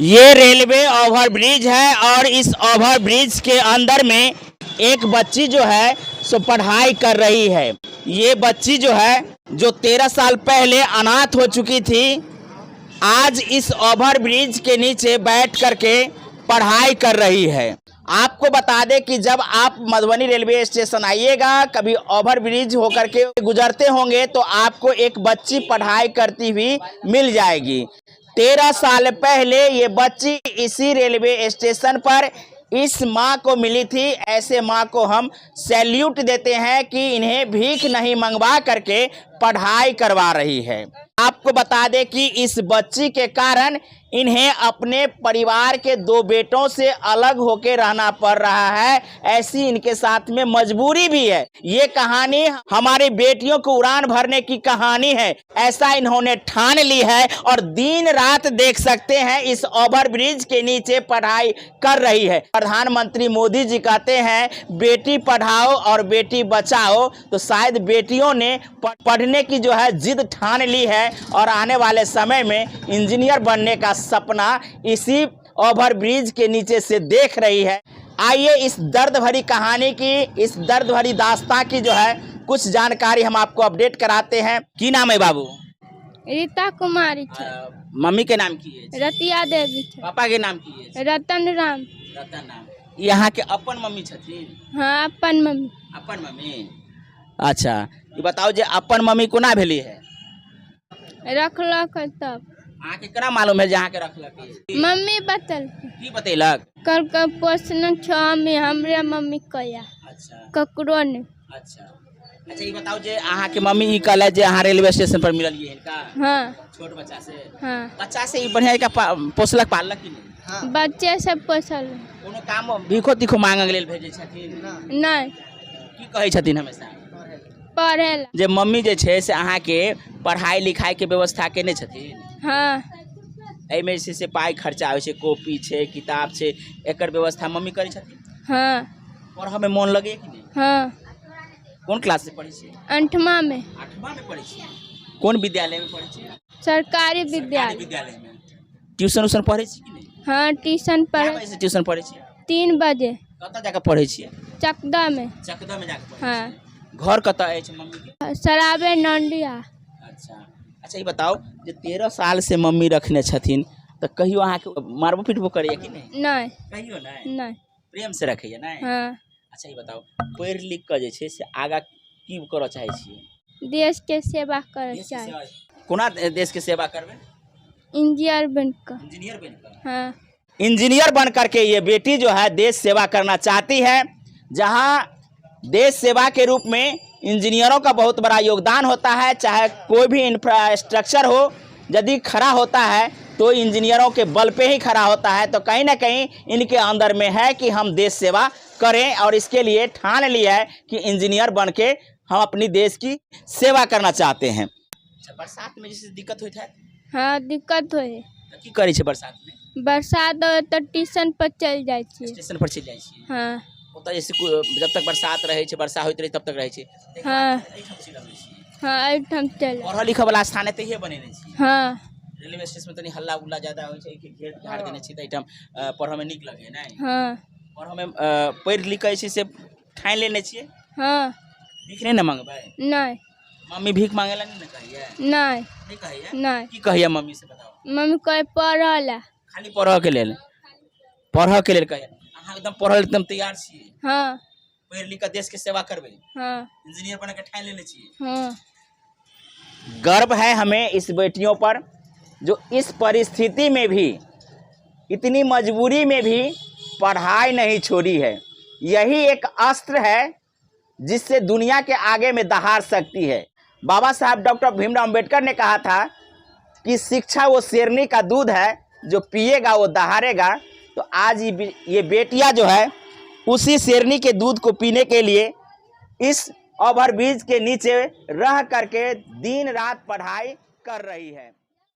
ये railway overbridge है और इस ओवरब्रिज के अंदर में एक बच्ची जो है सो पढ़ाई कर रही है। ये बच्ची जो है, जो 13 साल पहले अनाथ हो चुकी थी, आज इस ओवरब्रिज के नीचे बैठ करके पढ़ाई कर रही है। आपको बता दें कि जब आप मधुबनी रेलवे स्टेशन आइएगा, कभी ओवरब्रिज होकर के गुजरते होंगे, तो आपको एक बच्ची पढ़ाई करती हुई मिल जाएगी। 13 साल पहले ये बच्ची इसी रेलवे स्टेशन पर इस माँ को मिली थी। ऐसे माँ को हम सैल्यूट देते हैं कि इन्हें भीख नहीं मंगवा करके पढ़ाई करवा रही है। आपको बता दें कि इस बच्ची के कारण इन्हें अपने परिवार के दो बेटों से अलग होके रहना पड़ रहा है। ऐसी इनके साथ में मजबूरी भी है। ये कहानी हमारी बेटियों को उड़ान भरने की कहानी है, ऐसा इन्होंने ठान ली है और दिन रात देख सकते हैं, इस ओवरब्रिज के नीचे पढ़ाई कर रही है। प्रधानमंत्री मोदी जी कहते हैं, बेटी पढ़ाओ और बेटी बचाओ, तो शायद बेटियों ने पढ़ने की जो है जिद ठान ली है और आने वाले समय में इंजीनियर बनने का सपना इसी ओवरब्रिज के नीचे से देख रही है। आइए, इस दर्द भरी कहानी की, इस दर्द भरी दास्तां की जो है कुछ जानकारी हम आपको अपडेट कराते हैं। की नाम है बाबू? रीता कुमारी छै। मम्मी के नाम की है? रतिया देवी छै। पापा के नाम की है? रतन राम। रतन नाम। यहाँ के अपन मम्मी छथिन? हाँ, अपन मम्मी। अपन मम्मी। अच्छा, ई बताओ जे अपन मम्मी कोना भेली है? रखलक है तब। अहाँके केना मालूम है जे अहाँके रखलक है? मम्मी बतल। की बतेलक? कल के पोसने छो हमी, हमरे मम्मी कया। ककरो नहीं। अच्छा अच्छा, ई बताओ जे अहाँके मम्मी ई कहले जे अहाँ रेलवे स्टेशन पर मिललियै हिनका? हाँ। छोट बच्चा से? हाँ। बच्चा से ई बढ़िया का पोसलक पाललक कि नहि? बच्चे सब पोसल। कोनो काम भीखो तीखो मांगऽ के लेल भेजै छथिन? नहीं। की कहै छथिन हमेशा? पढ़े ला। जे मम्मी जे छै से अहाँके पढ़ाई लिखाई के व्यवस्था केने छथिन? हाँ। एहिमे जे छै से पाइ खर्चा होइ छै, कॉपी छै, किताब छै, एकर व्यवस्था मम्मी करै छथिन? हाँ। पढ़ऽमे मोन लगैए कि नहि? हाँ। कोन क्लास से पढ़ै छियै? अंठमा में। आठवां में पढ़ै छियै। कोन विद्यालयमे पढ़ै छियै? सरकारी सरकारी विद्यालय। विद्यालयमे। ट्यूशन उशन पढ़ै छी कि नहि? हाँ, ट्यूशन कए पढ़े। बजे से ट्यूशन पढ़ै छियै? 3 बजे। कतऽ जाकऽ पढ़ै छियै? चकदा में। चकदा में जाकऽ पढ़ै हाँ। छियै? घर कतऽ अछि मम्मीके? सराबे नंडिया। अच्छा अच्छा, ई बताउ जे 13 साल से मम्मी रखने छथिन, तऽ कहियो अहाँके मारबो पीटबो करैया कि नहि? नहीं। कहियो नहि? नहीं। प्रेम से रखैया नहि? हाँ। अच्छा, ई बताउ, पढ़ि लिख कऽ जे छै से आगाँ की करऽ चाहै छियै? देश के सेवा करे देशके चाहे। सेवा। कोना देशके सेवा करबै? इंजीनियर बन कऽ। इंजीनियर बनि कऽ? हाँ। इंजीनियर बन करके ये बेटी जो है देश सेवा करना चाहती है। जहाँ देश सेवा के रूप में इंजीनियरों का बहुत बड़ा योगदान होता है, चाहे कोई भी इंफ्रास्ट्रक्चर हो, यदि खड़ा होता है तो इंजीनियरों के बल पे ही खड़ा होता है। तो कहीं ना कहीं इनके अंदर में है कि हम देश सेवा करें और इसके लिए ठान लिया है कि इंजीनियर बन के हम अपनी देश की सेवा करना चाहते हैं। अच्छा, बरसात में जैसे दिक्कत होता है? हाँ, दिक्कत होइ। तऽ की करै छै बरसातमे? बरसात होइ तऽ ट्यूशन पर चलि जाइ छियै। स्टेशन पर चलि जाइ छियै? हाँ। ओतऽ जैसे जब तक बरसात रहै छै, वर्षा होइत रहै, तब तक रहै छै? हाँ। एहिठाम चलि अबै छियै? हाँ, एहिठाम चलि। पढ़ऽ लिखऽ वाला स्थान एतहिए बनेने छी? हाँ। रेलवे स्टेशन में तनी हल्ला उल्ला ज्यादा होइ छै कि घेर घार देने छी, तऽ एहिठाम पढ़ऽमे नीक लगैए नहि? हाँ। पढ़ऽमे पढ़ि लिख कऽ जे छै से ठानि लेने छियै? हाँ। भीख नहि ने मंगबै? नहि। मम्मी भीख मांगे ला नहि ने कहैया? नहि। नहि कहैया? नहि। की कहैया मम्मी से, बताओ। मम्मी कहै पढ़ऽ ला। खाली पढ़ऽ के लेल, पढ़ऽ के लेल कहैया। अहाँ एकदम पढ़ल एकदम तैयार छियै? हाँ। पढ़ि लिख कऽ देश के सेवा करबै? हाँ। इंजीनियर बन के ठानि लेने छियै? हाँ। गर्व है हमें इस बेटियों पर, जो इस परिस्थिति में भी, इतनी मजबूरी में भी पढ़ाई नहीं छोड़ी है। यही एक अस्त्र है जिससे दुनिया के आगे में दहाड़ सकती है। बाबा साहब डॉक्टर भीमराव अंबेडकर ने कहा था कि शिक्षा वो शेरनी का दूध है, जो पिएगा वो दहाड़ेगा। तो आज ये बेटियां जो है उसी शेरनी के दूध को पीने के लिए इस ओवरब्रिज के नीचे रह करके दिन रात पढ़ाई कर रही है।